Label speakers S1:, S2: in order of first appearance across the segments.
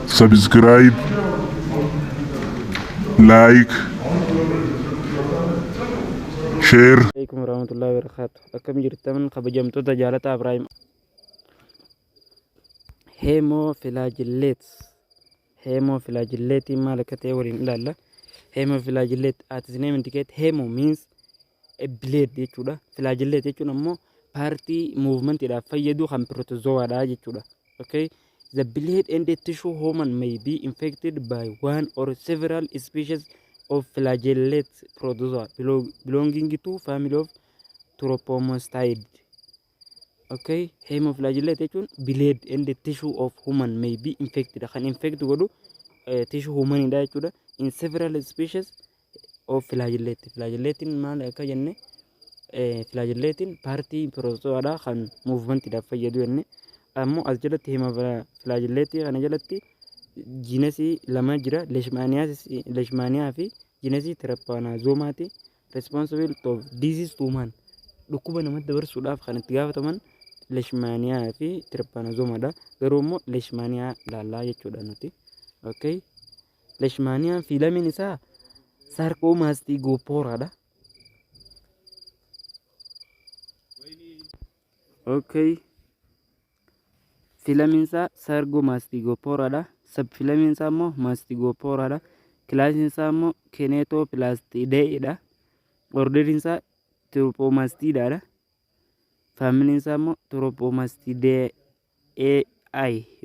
S1: Subscribe, like, share.
S2: Alaikum warahmatullahi wabarakatuh. Akkam jirtan kabajamtoota jaalataa Ibraahim. Heemoofilaajilleet. Heemoofilaajilleetiin maal akka ta'e waliin ilaalla. Heemoofilaajilleet as its name indicate, hemo means a blood jechuudha. Flagellate jechuun ammoo partii movementiidhaaf fayyadu kan protozoaadha jechuudha. Okay. The blood and the tissue human may be infected by one or several species of flagellate protozoa belonging to family of Trypomastidae. Okay. Hemoflagellate jechuun blood and the tissue of human may be infected. Kan infect godhu tissue humanidha jechuudha. In several species of flagellate. Flagellatein maal akka jenne, flagellatein partii protozoaadha kan movementiidhaaf fayyadu jenne. Ammoo as jalatti hemoflagellate kana jalatti genusii lama jira. Leishmania fi genusii Trypanosomaati. Responsible of disease to man. Dhukkuba namatti dabarsuudhaaf kan itti gaafataman Leishmania fi Trypanosomaadha. Garuu immoo Leishmania ilaallaa jechuudha nuti. Okay. Leishmaniaan phylumiin isaa Sarcomastigophoradha. Okay. Phylumiin isaa Sarcomastigophoradha. Subphylumiin isaa immoo Mastigophoradha. Classiin isaa immoo Kinetoplastidaeidha. Orderiin isaa Trypomastidaadha. Familyiin isaa immoo Trypomastidae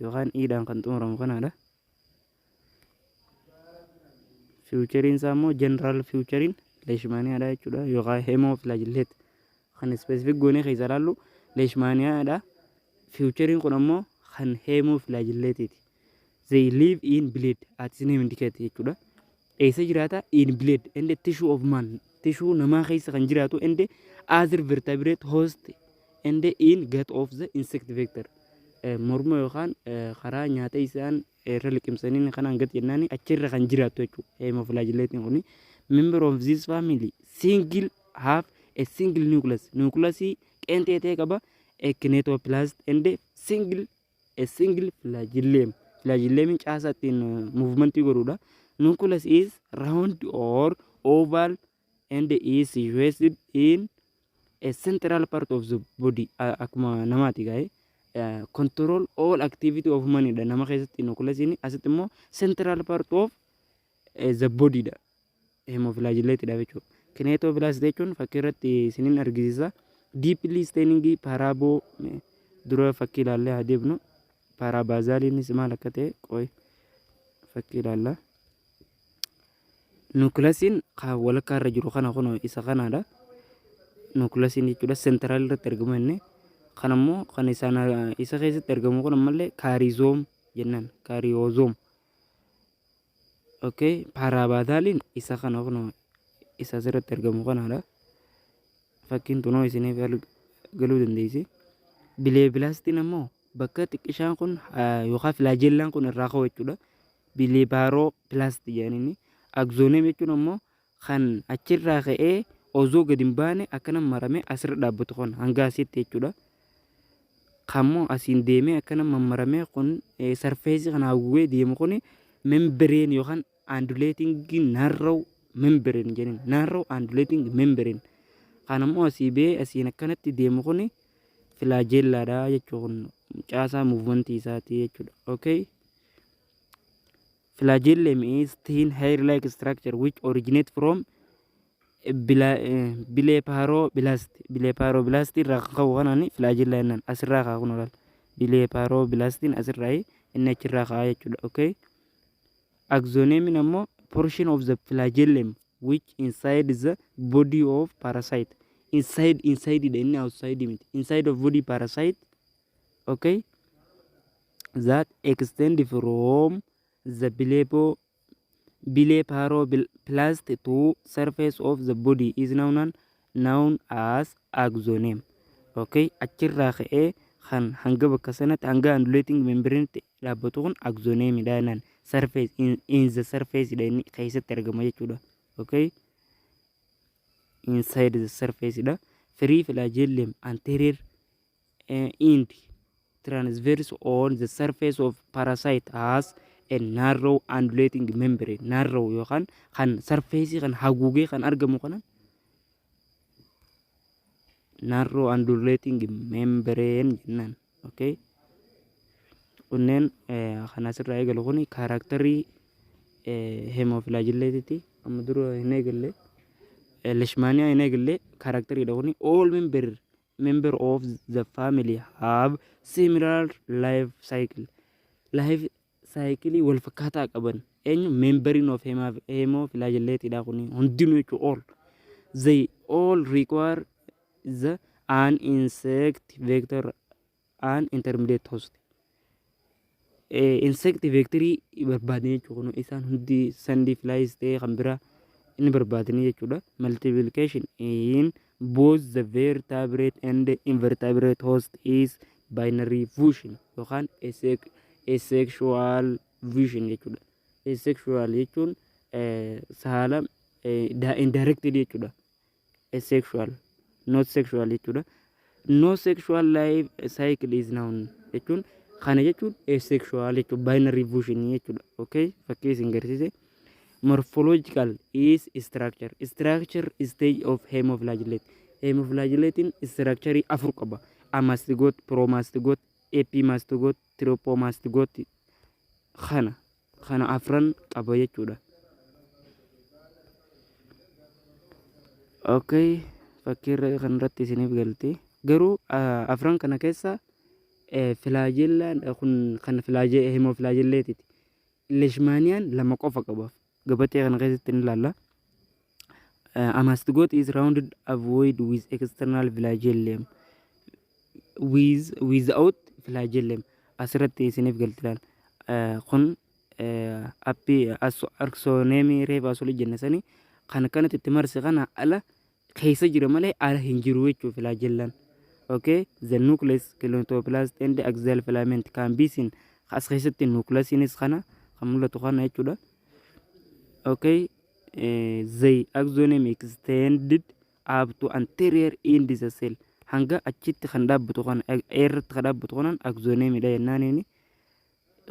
S2: yookaan iidhaan kan xumuramu kanaadha. Featureiin isaa immoo general featureiin Leishmaniadha jechuudha yookaan hemoflagellate kan specific goonee keessa ilaallu Leishmaniadha. Featureiin kun ammoo kan hemoflagellateeti. They live in blood as its name indicate jechuudha. Eessa jiraata? In blood and the tissue of man. Tissue namaa keessa kan jiraatu and other vertebrate host and in gut of the insect vector. Morma yookaan karaa nyaata isaan irra liqimsanii kanaan gad jennaani achirra kan jiraattu jechuudha. Hemoflagellatein kuni member of this family single have a single nucleus. Nucleusii qeenxee ta'e qaba. A kinetoplast and a single flagellum. Flagellumiin caasaa ittiin movementii godhudha. Nucleus is round or oval and is situated in a central part of the body. Akkuma namaati gaa'e. Control all activity of human dha nama keessatti nucleusiin. Asitti immoo central part of the body dha. Hemoflagellate dha jechuudha. Kinetoplast jechuun fakkii irratti isiniin argisiisa. Deeply staining parabo dura fakkii ilaallee haa deebinu. Parabasaliinis maal akka ta'e qoy fakkii ilaalla. Nucleusiin kan walakkaa irra jiru kana kun isa kanaadha. Nucleusiin jechuudha central irratti argama inni. Kan ammoo kan isaan isa keessatti argamu kun ammallee karyosome jennaan, karyosome. Okay, parabasaliin isa kana kun isa asirratti argamu kanaadha. Fakkiin tunoo isiniif galuu dandeessi. Blepharoplastiin ammoo bakka xiqqishaan kun yookaan flagellaan kun irraa ka'u jechuudha. Blepharoplast jedhaniini. Axoneme jechuun ammoo kan achirraa ka'ee osoo gadi hin baane akkana maramee asirra dhaabbatu kun hanga asitti jechuudha. Kammoo asiin deemee akkana mammaramee kun surfaceii kana haguugee deemu kun membrane yookaan undulating narrow membrane jedhani, narrow undulating membrane. Kan ammoo asii ba'ee asiin akkanatti deemu kun flagellaadha jechuudha, kun caasaa movementii isaati jechuudha. Okay. Flagellum is thin hair-like structure which originate from blepharoplast. Blepharoplast irraa kan ka'u kanaan flagella jennaan. Asirraa ka'a kun olaal. Blepharoplastiin asirraa inni achirraa ka'a jechuudha. Okay. Axoneme ammoo portion of the flagellum which inside the body of parasite. Inside, inside dha inni, outside miti. Inside of body parasite. Okay. That extend from the blepharoplast to surface of the body is known as axoneme. Okay, achirraa ka'ee kan hanga bakka sanatti hanga undulating membrane dhaabbatu kun axoneme dha jennaan. Surface in the surface dha inni keessatti argama jechuudha. Okay, inside the surface dha. Free flagellum anterior end. Transverse on the surface of parasite has a narrow undulating membrane. Narrow yookaan kan surface kan haguugee kan argamu kana narrow undulating membrane jennaan. Okay, kunneen kan asirraa eegalu kun characterii hemoflagellateti. Amma dura hin eegalle, leishmania hin eegalle, characteriidha kuni. All member of the family have similar life cycle. Life cycle wal fakkaataa qaban. Eenyu? Memberiin of hemoflagellatedha kuni hundinuu jechuudha. All they all require the an insect vector, an intermediate host. Insect vectorii barbaadanii jechuudha. Kun isaan hundi sand flies ta'ee kan biraa inni barbaadanii jechuudha. Multiplication in both the vertebrate and invertebrate host is binary fission yookaan asexual fission jechuudha. Asexual jechuun saala indirectly jechuudha. Asexual, not sexual jechuudha. No sexual life cycle is known jechuun kana jechuun asexual jechuun binary fission jechuudha. Okay, fakkii isin garsiise. Morphological is structure. Structure stage of hemoflagellate. Hemoflagellatein structure afur qaba. Amastigote, promastigote, epimastigote, trypomastigote, kana afran qaba jechuudha. Okay, fakkii kanarratti isiniif galti. Garuu afran kana keessa flagellaan kun kan hemoflagellateti. Leishmaniaan lama qofa qaba. Gabatee kana keessatti ni ilaalla. Amastigote is rounded ovoid with external flagellum, with without flagellum. Asirratti isiniif galti ilaala. Kun appii axonemii reefa asii jenne sanii kan akkanatti itti marse kana ala keessa jira malee ala hin jiru jechuudha flagellaan. Okay, the nucleus, kinetoplast and axial filament can be seen. As keessatti nucleusiinis kana kan mul'atu kana jechuudha. Okay, the axoneme extended up to anterior end the cell. Hanga achitti kan dhaabbatu kana irratti kan dhaabbatu kanaan axonemidha jennaan. Inni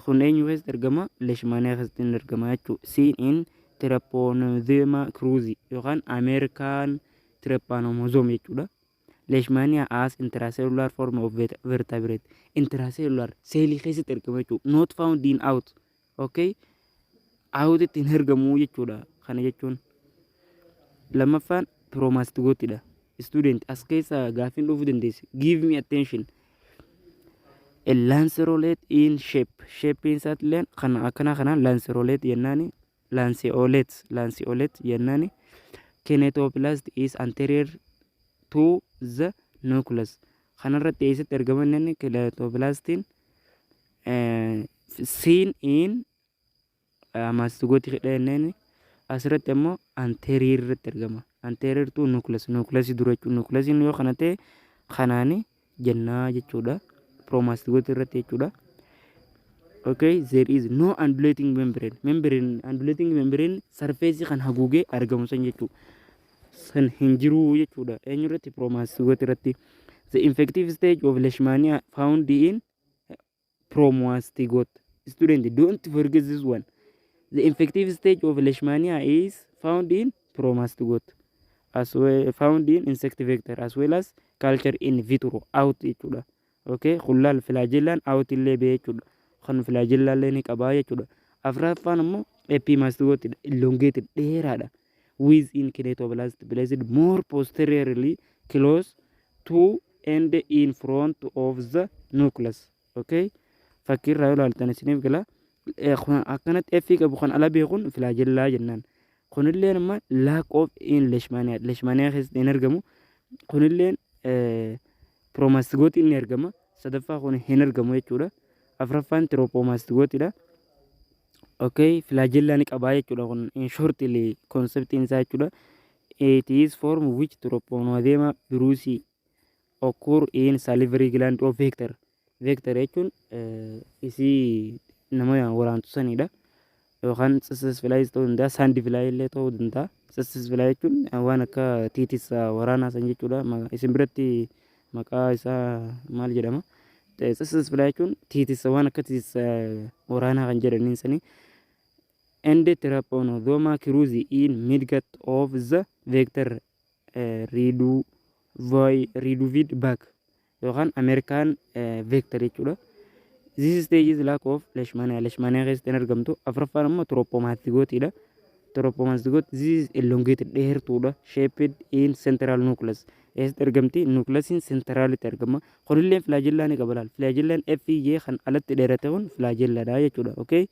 S2: kun eenyu keessatti argama? Leishmania keessatti ni argama jechuudha. Seen in Trypanosoma cruzi yookaan American trypanosome jechuudha. Leishmania as intracellular form of vertebrate. Intracellular seelii keessatti argama jechuudha. Not found in out. Okay? Out itti hin argamu jechuudha. Kana jechuun. Lammaffaan promastigotidha. Student, as keessa gaaffiin dhufuu dandeessi. Give me attention. A lanceolate in shape. Shape isaatillee kana akkana kanaan lanceolate jennaani. Lanceolate, lanceolate jennaani. Kinetoplast is anterior to the nucleus. Kanarratti eessatti argama inni kinetoplastiin? Seen in amastigote jedheen. Asirratti ammoo anterior irratti argama. Anterior to nucleus. Nucleus dura jechuudha. Nucleusiin yoo kana ta'e kanaani jennaa jechuudha. Promastigote irratti jechuudha. Okay, there is no undulating membrane. Membrane, undulating membrane surface kan haguugee argamu san jechuudha. San hin jiru jechuudha. Eenyu irratti? Promastigote irratti. The infective stage of Leishmania found in promastigote. Student, don't forget this one. The infective stage of Leishmania is found in promastigote as well, found in insect vector as well as culture in vitro out jechuudha. Okay, kullaal flagellaan out illee ba'e jechuudha. Kan flagellaa illee ni qabaa jechuudha. Afuraffaan immoo epimastigote, elongated, dheeraadha. Within kinetoplast placed more posteriorly, close to and in front of the nucleus. Okay, fakkiirraa yoo ilaaltan isiniif gala. Akkanatti F qabu kan ala beekuun flagellaa jennaan. Kunilleen amma lack of in leishmania. Leishmania keessatti hin argamu. Kunilleen promastigote inni argama. Sadaffaa kun hin argamu jechuudha. Afuraffaan trypomastigotedha. Okay, flagellaa ni qabaa jechuudha kun in shortly conceptiin isaa jechuudha. It is form which Trypanosoma brucei occur in salivary gland of vector. Vector jechuun isii nama waraantu sanidha. Yookaan tsetse flies ta'uu danda'a, sand fly illee ta'uu danda'a. Tsetse fly jechuun waan akka tiitisa waraanaa san jechuudha. Isin biratti maqaa isaa maal jedhama? Tsetse fly jechuun tiitisa, waan akka tiitisa waraanaa kan jedhaniin sanii. And Trypanosoma cruzi in midgut of the vector reduviid bug yookaan American vector jechuudha. This stage is lack of leishmania. Leishmania keessatti hin argamtu. Afuraffaan immoo trypomastigoteidha. Trypomastigote, this is elongated, dheertuudha. Shaped in central nucleus. Eessatti argamti? Nucleusiin centralitti argama. Kunillee flagella ni qaba laal. Flagellaan FJ kan alatti dheerate kun flagelladha jechuudha. Okay.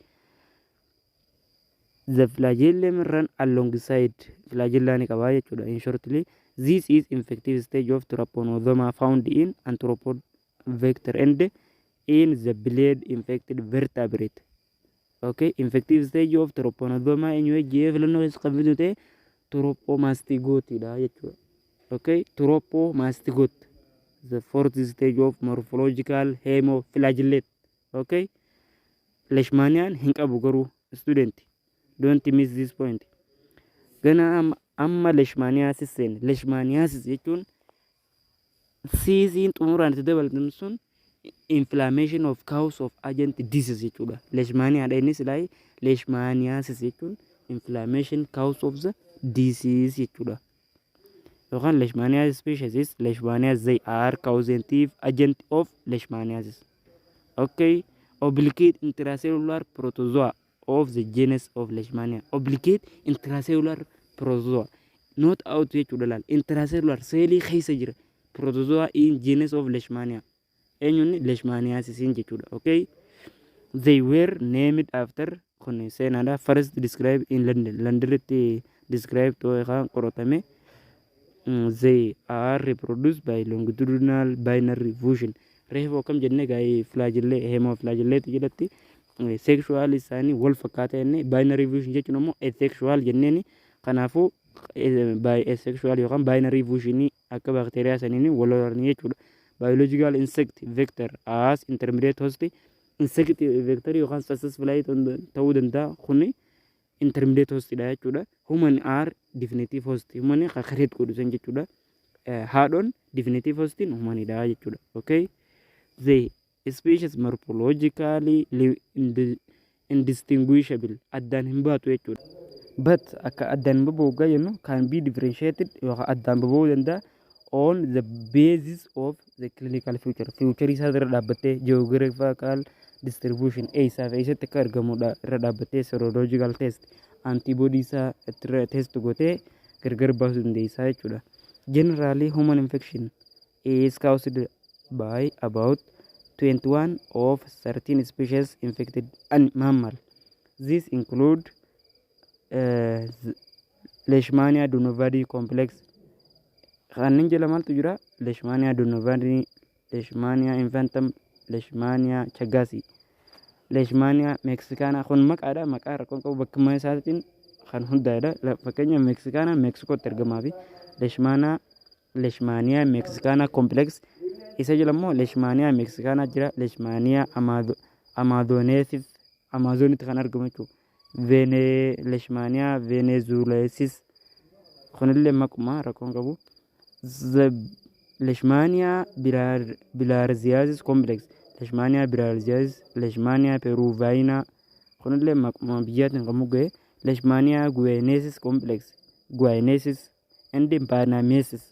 S2: The flagellum run alongside, flagella ni qaba jechuudha. In shortly, this is infective stage of trypanosoma found in arthropod vector and in the blood infected vertebrate. Okay, infective stage of trypanosoma eenyu jee filannoo keessa kan fidu ta'e trypomastigoteidha jechuudha. Okay, trypomastigote, the fourth stage of morphological hemoflagellate. Okay, leishmaniaan hin qabu garuu, student, don't miss this point. Gana amma leishmaniasis seenne. Leishmaniasis jechuun siisiin xumuraan itti dabalatan sun inflammation of cause of agent disease jechuudha. Leishmaniaadha innis ilaahi. Leishmaniasis jechuun inflammation cause of the disease jechuudha. Yookaan leishmania species is leishmania, they are causative agent of leishmaniasis. Okay, obligate intracellular protozoa of the genus of leishmania. Obligate intracellular protozoa, not out jechuudha laal. Intracellular, seelii keessa jira. Protozoa in genus of leishmania. Eenyuun leishmaniasisiin jechuudha. Okay, they were named after, kun seenaadha, first described in London. Londonitti describe ta'ee qoratame. They are reproduced by longitudinal binary fusion. Reefu akkam jennee gaa'ee flagellate, hemoflagellate jedhatti sexual isaanii wal fakkaataa jennee, binary fusion jechuun immoo asexual jenneeni. Kanaafuu by asexual yookaan binary fusionii akka baakteeriyaa saniin wal horanii jechuudha. Biological insect vector as intermediate host, insect vector yookaan tsetse fly ta'uu danda'a. Kuni intermediate host dha jechuudha. Human are definitive host. Human create godhu san jechuudha. Haadhoon definitive hostiin humanidha jechuudha. Okay. The species morphologically indistinguishable, addaan hin baatu jechuudha. But akka addaan hin babu jennu, can be differentiated yookaan addaan baba'uu danda'a on the basis of the clinical feature. Feature isaa irra dhaabbattee, geographical distribution, eessaa fi eessatti akka argamudha irra dhaabbattee, serological test, antibody isaa irra test gootee gargar baasuu dandeessaa jechuudha. Generally, human infection is caused by about 21 of 13 species infected mammal. These include Leishmania donovani complex. Kanneen jala maaltu jira? Leishmania donovani, Leishmania infantum, Leishmania chagasi, Leishmania mexicana. Kun maqaadha. Maqaa rakkoon qabu, bakkuma isaatiin kan hundaa'edha. Fakkeenyaaf mexicana Meeksikootti argamaa fi Leishmania mexicana complex isa jala immoo Leishmania mexicana jira. Leishmania amazonensis, Amaazonitti kan argamu jechuudha. Leishmania venezuelensis kunillee maquma, rakkoon qabu. Leishmania bilharziensis complex, Leishmania bilharziensis, Leishmania peruviana kunillee maquma biyyaatiin kan mogga'e. Leishmania guyanensis complex, guyanensis and panamensis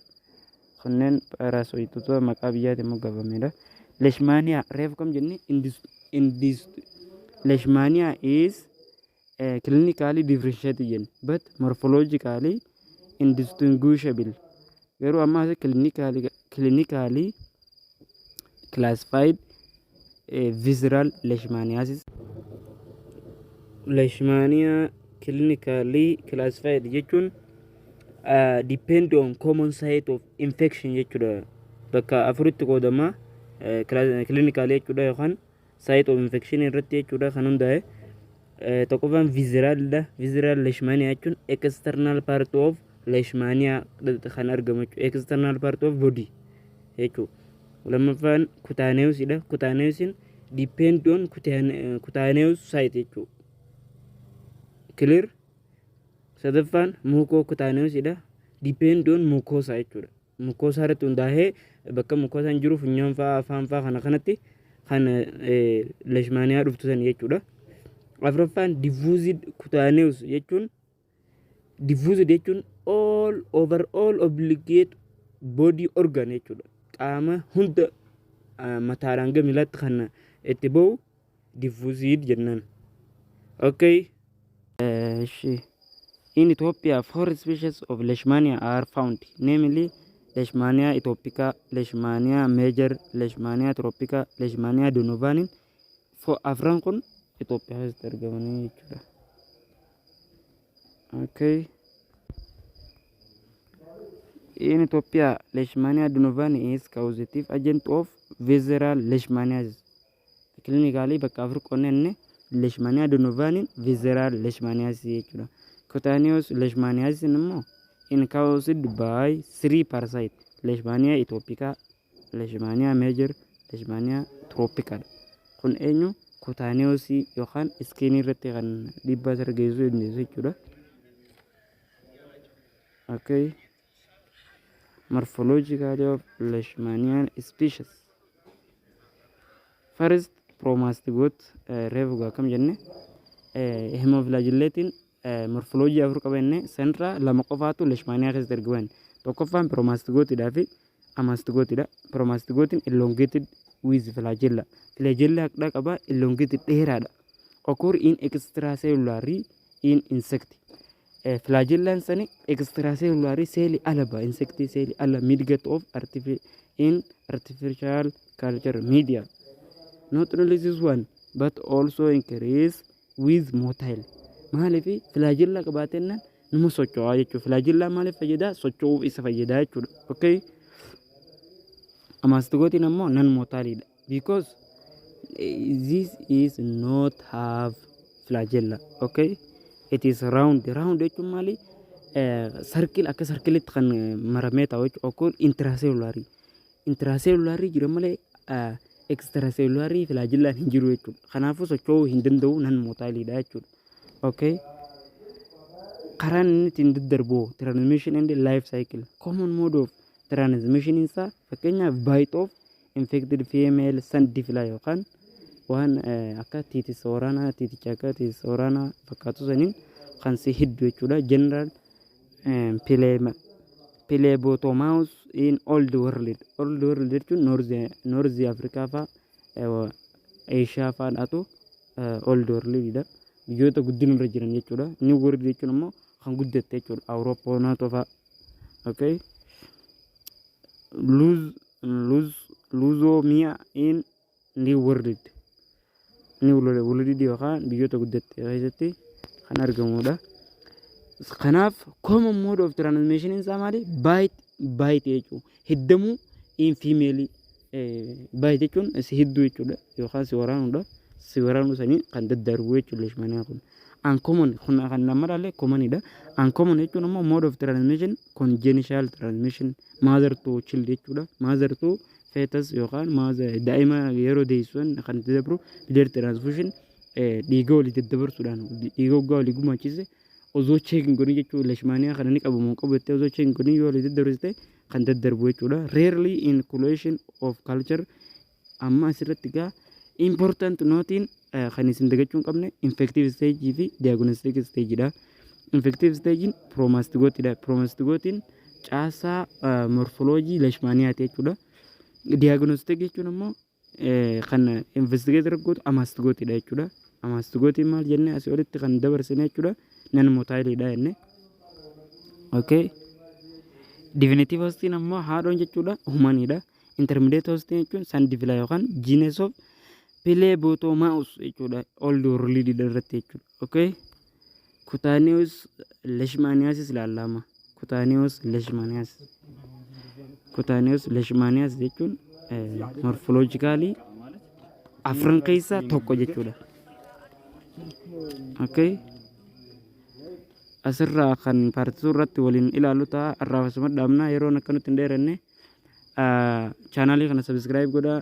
S2: kunneen parasitoota maqaa biyyaatiin moggaafamedha. Leishmania reefu kam jenne? Indis Leishmania is clinically differentiated jenne, but morphologically indistinguishable. Garuu amma clinically classified visceral leishmaniasis. Leishmania clinically classified jechuun depend on common site of infection jechuudha. Bakka afuritti qoodama clinically jechuudha, yookaan site of infection irratti jechuudha kan hundaa'e. Tokkoffaan visceralidha. Visceral leishmania jechuun external part of leishmania kan argamu jechuudha. External part of body jechuudha. Lammaffaan cutaneousidha. Cutaneousiin depend on cutaneous site jechuudha. Clear? Sadaffaan mucocutaneousidha. Depend on mucosa jechuudha. Mucosa irratti hundaa'ee bakka mucosaan jiru, funyaan fa'aa, afaan fa'aa kana kanatti. Kan leishmania dhuftu san jechuudha. Afuraffaan diffused cutaneous jechuun, diffused jechuun all over all obligate body organ jechuudha. Qaama hunda mataadhaan gara miilaatti kan itti bahu diffused jennaan. Okay. In Ethiopia, four species of Leishmania are found, namely Leishmania aethiopica, Leishmania major, Leishmania tropica, Leishmania donovani. Afran kun Itoophiyaa keessatti argamanii jechuudha. Okay. In Ethiopia, Leishmania donovani is causative agent of visceral leishmaniasis. Clinically bakka afur qonnenne Leishmania donovani visceral leishmaniasis jechuudha. Cutaneous leishmaniasis immoo in caused by three parasite: Leishmania aethiopica, Leishmania major, Leishmania tropica. Kun eenyu cutaneous yookaan skin irratti kan dhiibbaa irra geessisuu dandeessu jechuudha. Okay. Morphologically of Leishmania species. First, promastigote reefu akkam jenne hemoflagellatiin morphology afur qaba jenne, sanirraa lama qofaatu Leishmania keessatti argaman. Tokkoffaan promastigootidhaa fi amastigootidha. Promastigotiin elongated with flagella. Flagella haqdaa qaba, elongated dheeraadha. Occur in extracellular in insect. Flagellaan sani extracellular seelii ala ba'a. Insectii seelii ala midgut of in artificial culture media. Not only this one but also increase with motile. Maaliif flagella qabaatennaan numa socho'aa jechuudha. Flagellaan maaliif fayyadaa? Socho'uuf isa fayyadaa jechuudha. Okay. Amastigotiin ammoo non motileidha. Because this is not have flagella. Okay. It is round. Round jechuun maali? Circle, akka circleitti kan maramee taa'u jechuudha. Occur intracellular. Intracellular jira malee extracellular flagellaan hin jiru jechuudha. Kanaafuu socho'uu hin danda'u, non motileidha jechuudha. Okay. Karaan inni ittiin daddarbu, transmission and life cycle. Common mode of transmission isaa fakkeenyaaf bite of infected female sandfly yookaan waan akka tiitisa waraanaa, tiiticha akka tiitisa waraanaa fakkaatu saniin kan si hiddu jechuudha. General Phlebotomus in old world. Old world jechuun North Africa faa, Asia fa'aadhaatu old worldidha. Biyyoota guddina irra jiran jechuudha. New world jechuun immoo kan guddatte jechuudha. Awurooppaa, NATO fa'a. Okay. Lutzomyia in new world. New world yookaan biyyoota guddatte keessatti kan argamudha. Kanaaf common mode of transmission isaa maali? Bite jechuudha. Hiddamuu in female. Bite jechuun si hidduu jechuudha yookaan si waraanuudha. Si waraanuu sanii kan daddarbu jechuudha leishmania kun. Uncommon kun kan nama ilaalle commonidha. Uncommon jechuun immoo mode of transmission congenital transmission, mother to child jechuudha. Mother to fetus yookaan daa'ima yeroo deessuun kan daddabru, blood transfusion, dhiiga walii daddabarsuudhaan, dhiiga waggaa walii gumaachise osoo check hin godhin jechuudha. Leishmania kana ni qabu moo qabu jettee osoo check hin godhin yoo walii daddabarsite kan daddarbu jechuudha. Rarely inoculation of culture. Amma asirratti gaa important noteiin kan isin dagachuu hin qabne infective stage fi diagnostic stage dha. Infective stage promastigootidha. Promastigotiin caasaa morphology leishmaniaati jechuudha. Diagnostic jechuun immoo kan investigator gootu amastigootidha jechuudha. Amastigotiin maal jennee asii olitti kan dabarsine jechuudha. Non motileidha jenne. Okay. Definitive hostiin ammoo haadhoon jechuudha humanidha. Intermediate hostiin jechuun sandfly yookaan genus of Phlebotomus jechuudha. Old world irratti jechuudha. Okay. Cutaneous leishmaniasis ilaallama. Cutaneous leishmaniasis. Cutaneous leishmaniasis jechuun morphologically afran keessaa tokko jechuudha. Okay. Asirraa kan part two irratti waliin ilaallu ta'a. Irraa asuma dhaabnaa, yeroon akka nutti hin dheeranne. Channelii kana subscribe godhaa.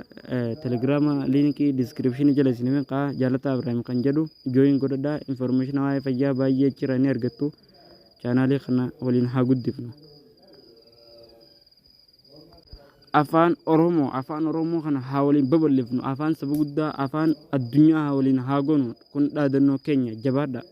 S2: Telegiraama linkii descriptionii jala isin qaa Jaalataa Ibraahim kan jedhu join godhadhaa. Information waa'ee fayyaa baay'ee achirraa ni argattu. Channelii kana waliin haa guddifnu. Afaan Oromoo, Afaan Oromoo kana haa waliin babal'ifnu, afaan saba guddaa, afaan addunyaa haa waliin haa goonu. Kun dhaadannoo keenya. Jabaadhaa.